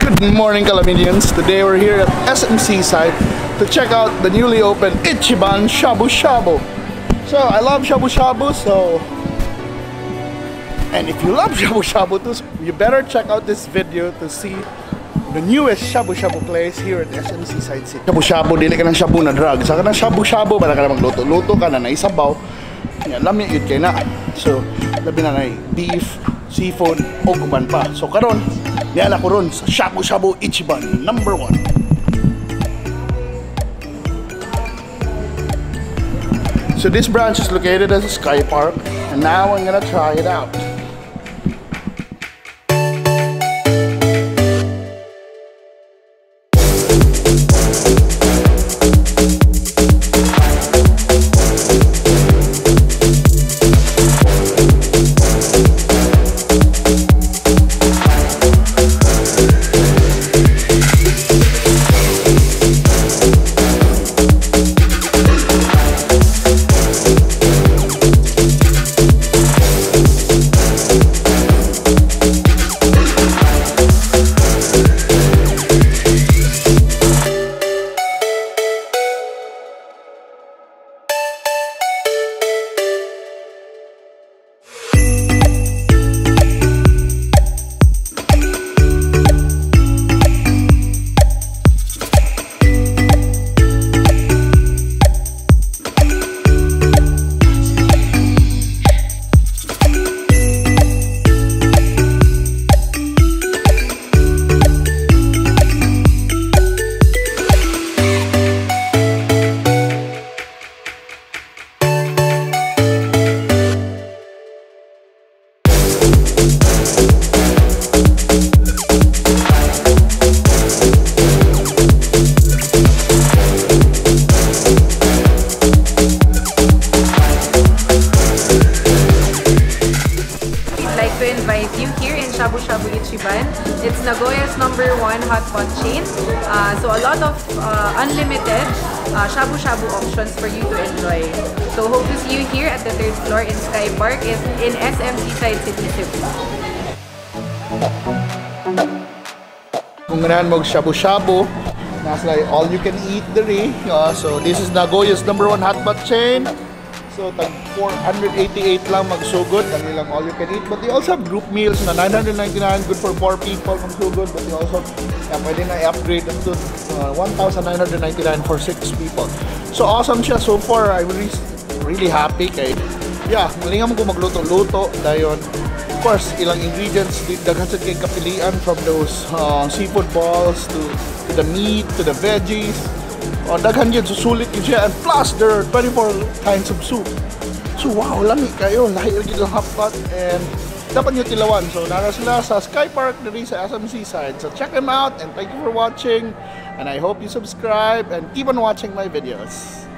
Good morning, Kalaminians. Today we're here at SM Seaside to check out the newly opened Ichiban Shabu Shabu. So I love shabu shabu, so and if you love shabu shabu too, you better check out this video to see the newest shabu shabu place here at SM Seaside City. Shabu shabu, dili ka ng shabu na drug. Sa ka ng shabu shabu, para ka na magluto-luto ka na naisabaw. Yan, lami yun kay na. So, labi na na beef, seafood, o uban pa. So karon, niya na ko ron sa Shabu Shabu Ichiban number 1. So this branch is located at Sky Park, and now I'm gonna try it out. To invite you here in Shabu Shabu Ichiban. It's Nagoya's #1 hot pot chain. So a lot of unlimited shabu shabu options for you to enjoy. So hope to see you here at the 3rd floor in Sky Park in SM Seaside City, Cebu. Kung ganahan mo shabu shabu, nasa like all you can eat diri. So this is Nagoya's #1 hot pot chain. So tag 488 lang magsugod ang ilang all you can eat, but they also have group meals na 999, good for 4 people magsugod, but they also pwede na i-upgrade up to 1,999 for 6 people. So awesome siya so far. I'm really, really happy kay yeah, malinga mo kung magluto-luto dayon. Of course, ilang ingredients daghan sad kay kapilian, from those seafood balls to the meat, to the veggies. Oh, daghan yun, susulit yun siya, and plus there are 24 kinds of soup. So wow, lami kayo, lahi lagi lang hot pot, and dapat nyo tilawan. So nara sila sa Sky Park diri sa SM Seaside. So check them out, and thank you for watching, and I hope you subscribe and keep on watching my videos.